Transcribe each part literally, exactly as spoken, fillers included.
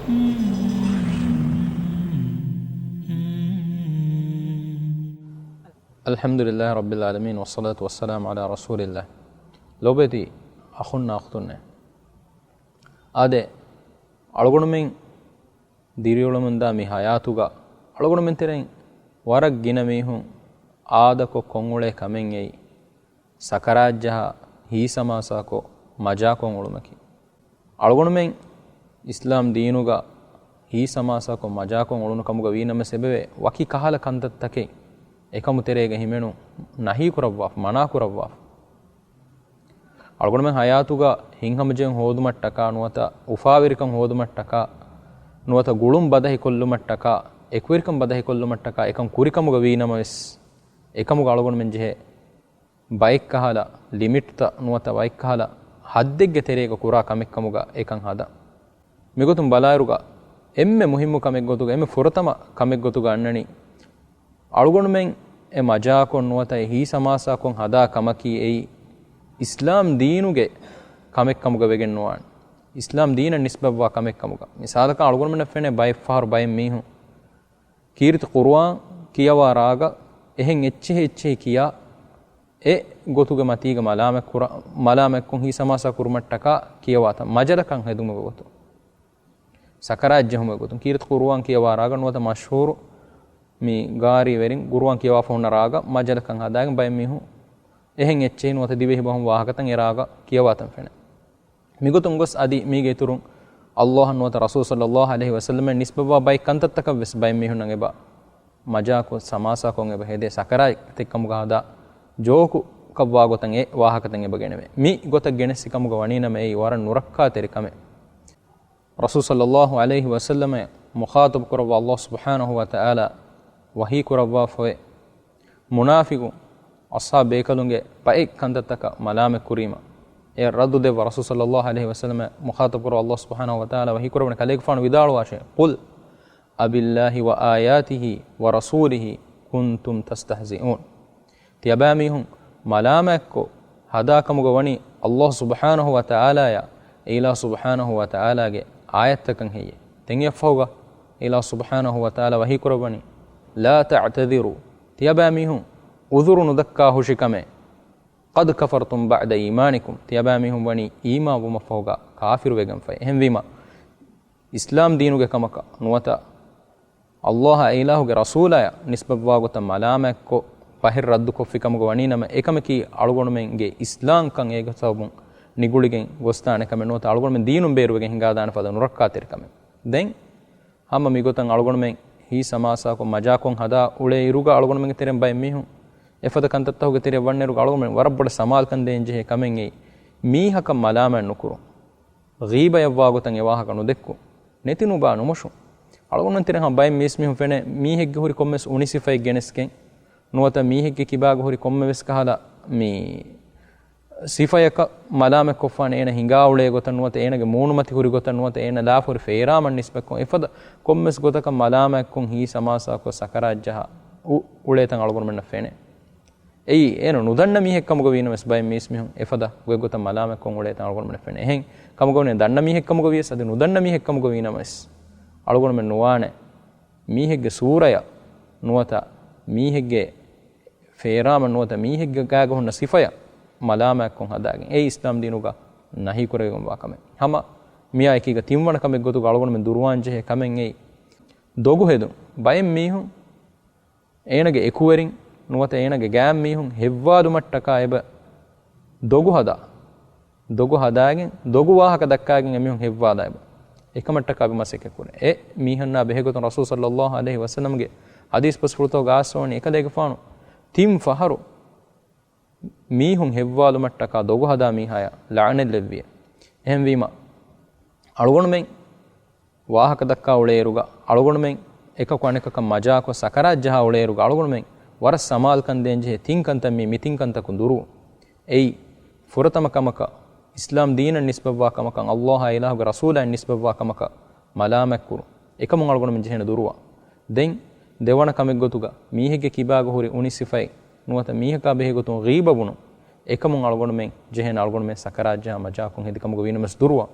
الحمد لله رب العالمين، والصلاة والسلام على رسول الله. ލޯބިވެތި އަޚުންނާ އުޚްތުންނޭ. އާދެ، އަޅުގަނޑުމެން ދިރިއުޅެމުންދާ މި ހަޔާތުގަ އަޅުގަނޑުމެން ތެރެއިން ވަރަށް ގިނަ މީހުން އާދަކޮށް ކޮށްއުޅޭ ކަމެއް އެއީ، ސަކަރާތްޖަހާ ހީސަމާސާކޮށް މަޖާކޮށް އުޅުމަކީ. އަޅުގަނޑުމެން އިސްލާމް ދީނުގަ ހީސަމާސާކޮށް މަޖާކޮށް އުޅުނު ކަމުގަ ވީނަމަވެސް އެބަވޭ ވަކި ކަހަލަ ކަންތައްތަކެއް އެކަމު ތެރޭގަ ހިމެނުން ނަހީކުރައްވާފަ، މަނާކުރައްވާފަ. އަޅުގަނޑުމެން ހަޔާތުގަ ހިތްހަމަޖެހުން ހޯދުމަށްޓަކާ ނުވަތަ އުފާވެރިކަން ހޯދުމަށްޓަކާ ނުވަތަ ގުޅުން ބަދަހިކޮށްލުމަށްޓަކާ އެކުވެރިކަން ބަދަހިކޮށްލުމަށްޓަކާ އެކަން ކުރިކަމުގަ ވީނަމަވެސް، އެކަމުގަ އަޅުގަނޑުމެން ޖެހޭ ބައެއްކަހަލަ ލިމިޓްތައް ނުވަތަ ބައެއްކަހަލަ ހައްދެއްގެ ތެރޭގަ ކުރާ ކަމެއްކަމުގަ އެކަން ހަދާ. މިގޮތުން ބަލާއިރުގަ އެންމެ މުހިއްމު ކަމެއްގޮތުގަ، އެންމެ ފުރަތަމަ ކަމެއްގޮތުގަ އަންނަނީ، އަޅުގަނޑުމެން އެ މަޖާކޮށް ނުވަތަ އެ ހީސަމާސާކޮށް ހަދާ ކަމަކީ އެއީ، އިސްލާމް ދީނުގެ ކަމެއްކަމުގަ ވެގެން ނުވާނެ. އިސްލާމް ދީނަށް ނިސްބަތްވާ ކަމެއްކަމުގަ. މިސާލަކަށް އަޅުގަނޑުމެންނަށް ފެނޭ ބައެއްފަހަރު ބައެއް މީހުން ކީރިތި ޤުރުއާން ކިޔަވާ ރާގަ އެހެން އެއްޗެހި އެއްޗެހި ކިޔާ، އެ ގޮތުގެ މަތީގަ މަލާމަތް ކުރާ، މަލާމަތްކޮށް ހީސަމާސާ ކުރުމަށްޓަކާ ކިޔަވާތަން މަޖަލަކަން ހެދުމުގެ ގޮތުން. ސަކަރާތް ޖެހުމުގެ ގޮތުން ކީރިތި ޤުރުއާން ކިޔަވާ ރާގަ ނުވަތަ މަޝްހޫރު މި ގާރީވެރިން ޤުރުއާން ކިޔަވާފަ ހުންނަ ރާގަ މަޖަލަކަން ހަދާގެން ބައެއް މީހުން އެހެން އެއްޗެހި ނުވަތަ ދިވެހި ބަހުން ވާހަކަތައް އެ ރާގަ ކިޔަވާތަން ފެނޭ. މިގޮތުން ގޮސް އަދި މީގެ އިތުރުން ﷲ އަށް ނުވަތަ ރަސޫލު ޞައްލައްލާހު ޢަލައިހި ވަސައްލަމަށް ނިސްބަތްވާ ބައެއް ކަންތައްތަކަށް ވެސް ބައެއް މީހުންނަށް އެބަ މަޖާކޮށް ސަމާސާކޮށް އެބަ ހެދޭ ސަކަރާތްތެއްކަމުގަ ހަދާ ޖޯކުކަށްވާ ގޮތަށް އެ ވާހަކަތައް އެބަ ގެނެވޭ. މި ގޮތަށް ގެނެއްސި ކަމުގަ ވަނީނަމަ އެއީ ވަރަށް ނުރައްކާތެރި ކަމެއް. ރަސޫލު ޞައްލައްލާހު ޢަލައިހި ވަސައްލަމަށް މުޚާޠަބު ކުރައްވާ ﷲ ސުބްޙާނަހު ވަ ތަޢާލާ ވަޙީ ކުރައްވާފައި، މުނާފިޤު އަޞްޙާބު ބޭކަލުންގެ ބައެއް ކަންތައްތަކަށް މަލާމަތް ކުރީމަ، އެ ރައްދު ދެއްވާ ރަސޫލު ޞައްލައްލާހު ޢަލައިހި ވަސައްލަމަށް މުޚާޠަބު ކުރައްވާ ﷲ ސުބްޙާނަހު ވަ ތަޢާލާ ވަޙީ ކުރައްވަނީ ކަލޭގެފާނު ވިދާޅުވާށޭ، قل أبالله وآياته ورسوله كنتم تستهزئون. ތިޔަބައިމީހުން މަލާމާތްކޮށް ހަދާކަމުގަ ވަނީ ﷲ ސުބްޙާނަހު ވަ ތަޢާލާޔާ، އެ އިލާހު ސުބްޙާނަހު ވަ ތަޢާލާގެ އާޔަތްތަކަށް ހެއްޔޭ؟ ދެން އެއަށްފަހުގަ އިލާހު ސުބްޙާނަހު ވަ ތަޢާލާ ވަޙީ ކުރައްވަނީ، لا تعتذروا، ތިޔަބައިމީހުން ޢުޛުރު ނުދައްކާ ހުށިކަމެއް، قد كفرتم بعد إيمانكم، ތިޔަބައިމީހުން ވަނީ އީމާންވުމަށްފަހުގަ ކާފިރުވެގެންފައި. އެހެންވީމަ، އިސްލާމް ދީނުގެ ކަމަކަށް ނުވަތަ ﷲ އާ އެ އިލާހުގެ ރަސޫލާޔާ ނިސްބަތްވާ ގޮތަށް މަލާމާތްކޮށް ބަހެއް ރައްދުކޮށްފި ކަމުގަ ވަނީނަމަ، އެކަމަކީ އަޅުގަނޑުމެންގެ އިސްލާމްކަން އޭގެ ސަބަބުން ނިގުޅިގެން ގޮސްދާނެ ކަމެއް ނުވަތަ އަޅުގަނޑުމެން ދީނުން ބޭރުވެގެން ހިނގާދާނެ ފަދަ ނުރައްކާތެރި ކަމެއް. ދެން ހަމަ މިގޮތަށް އަޅުގަނޑުމެން ހީސަމާސާކޮށް މަޖާކޮށް ހަދާ އުޅޭ އިރުގަ އަޅުގަނޑުމެންގެ ތެރެއިން ބައެއް މީހުން އެފަދަ ކަންތައްތަކުގެ ތެރެއަށް ވަންނައިރުގަ އަޅުގަނޑުމެން ވަރަށް ބޮޑަށް ސަމާލުކަން ދޭންޖެހޭ ކަމެއް އެއީ މީހަކަށް މަލާމާތް ނުކުރުން. ޣީބަޔަށްވާ ގޮތަށް އެ ވާހަކަ ނުދެއްކުން. ނެތި ނުބާ ނުމޮށުން. އަޅުގަނޑުމެން ތެރެއިން ހަމަ ބައެއް މީސްމީހުން ފެނޭ މީހެއްގެ ހުރި ކޮންމެސް އުނި ސިފައެއް ގެނެސްގެން ނުވަތަ މީހެއްގެ ކިބާގަ ހުރި ކޮންމެވެސް ކަހަލަ މި ސިފަޔަކަށް މަލާމަތްކޮށްފާނެ އޭނަ ހިނގާ އުޅޭ ގޮތަށް ނުވަތަ އޭނަގެ މޫނުމަތި ހުރި ގޮތަށް ނުވަތަ އޭނަ ލާފަ ހުރި ފޭރާމަށް ނިސްބަތްކޮށް އެފަދަ ކޮންމެސް ގޮތަކަށް މަލާމާތްކޮށް ހީސަމާސާކޮށް ސަކަރާތްޖަހާ އު-، އުޅޭތަން އަޅުގަނޑުމެންނަށް ފެނޭ. އެއީ، އޭނަ ނުދަންނަ މީހެއްކަމުގަ ވީނަމަވެސް ބައެއް މީސްމީހުން އެފަދަ ގޮތްގޮތަށް މަލާމަތްކޮށް އުޅޭތަން އަޅުގަނޑުމެންނަށް ފެނޭ. އެހެން ކަމުގަ ވަނީ ދަންނަ މީހެއްކަމުގަ ވިޔަސް އަދި ނުދަންނަ މީހެއްކަމުގަ ވީނަމަވެސް އަޅުގަނޑުމެން ނުވާނެ މީހެއްގެ ސޫރަޔަށް ނުވަތަ މީހެއްގެ ފޭރާމަ ނުވަތަ މީހެއްގެ ގާގަ ހުންނަ ސިފަޔަށް މަލާމާތްކޮށް ހަދާގެން. އެއީ އިސްލާމް ދީނުގަ ނަހީ ކުރެވިގެންވާ ކަމެއް. ހަމަ މިއާ އެކީގަ ތިންވަނަ ކަމެއްގޮތުގަ އަޅުގަނޑުމެން ދުރުވާންޖެހޭ ކަމެއް އެއީ ދޮގު ހެދުން. ބައެއް މީހުން އޭނަގެ އެކުވެރިން ނުވަތަ އޭނަގެ ގާތްމީހުން ހެއްވާލުމަށްޓަކާ އެބަ ދޮގު ހަދާ، ދޮގު ހަދާގެން، ދޮގު ވާހަކަ ދައްކާގެން އެމީހުން ހެއްވާލާ އެބަ އެކަމަށްޓަކާ އެބަ މަސައްކަތް ކުރޭ. އެ މީހުންނާ ބެހޭގޮތުން ރަސޫލު ޞައްލައްލާހު ޢަލައިހި ވަސައްލަމްގެ ޙަދީޘް ބަސްފުޅުތަކުގަ އައިސްފަވަނީ އެކަލޭގެފާނު ތިން ފަހަރު މީހުން ހެއްވާލުމަށްޓަކާ ދޮގު ހަދާ މީހާޔަށް ލަޢުނަތް ލެއްވިޔޭ. އެހެންވީމަ، އަޅުގަނޑުމެން ވާހަކަ ދައްކާ އުޅޭއިރުގަ، އަޅުގަނޑުމެން އެކަކު އަނެކަކަށް މަޖާކޮށް ސަކަރާތް ޖަހާ އުޅޭއިރުގަ، އަޅުގަނޑުމެން ވަރަށް ސަމާލުކަން ދޭންޖެހޭ ތިން ކަންތައް މީ، މި ތިން ކަންތަކުން ދުރުވުން. އެއީ، ފުރަތަމަ ކަމަކަށް، އިސްލާމް ދީނަށް ނިސްބަތްވާ ކަމަކަށް، ﷲ އާ އިލާހުގެ ރަސޫލާއަށް ނިސްބަތްވާ ކަމަކަށް މަލާމާތްކުރުން. އެކަމުން އަޅުގަނޑުމެން ޖެހޭނެ ދުރުވާ. ދެން، ދެވަނަ ކަމެއްގޮތުގަ، މީހެއްގެ ކިބާގަ ހުރި އުނި ސިފައެއް ނުވަތަ މީހަކާ ބެހޭގޮތުން ޣީބަ ބުނުން. އެކަމުން އަޅުގަނޑުމެން ޖެހޭނެ އަޅުގަނޑުމެން ސަކަރާތް ޖަހާ މަޖާކޮށް ހެދި ކަމުގަ ވީނަމަވެސް ދުރުވާ.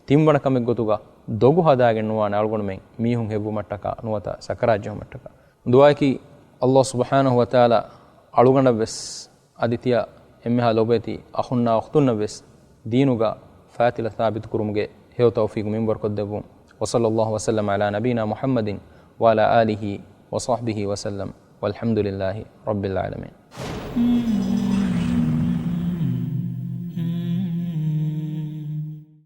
ތިންވަނަ ކަމެއްގޮތުގަ ދޮގު ހަދާގެން ނުވާނެ އަޅުގަނޑުމެން މީހުން ހެއްވުމަށްޓަކާ ނުވަތަ ސަކަރާތް ޖެހުމަށްޓަކާ. ދުޢާއަކީ ﷲ ސުބްޙާނަހޫ ވަތަޢާލާ އަޅުގަނޑަށްވެސް އަދި ތިޔަ އެންމެހާ ލޮބުވެތި އަޚުންނާ އުޚްތުންނަށްވެސް ދީނުގަ ފާތިލަ ސާބިތުކުރުމުގެ ހެޔޮ ތައުފީޤު މިންވަރުކޮށްދެއްވުން. وصلى الله وسلم على نبينا محمد وعلى آله وصحبه وسلم والحمد لله رب العالمين.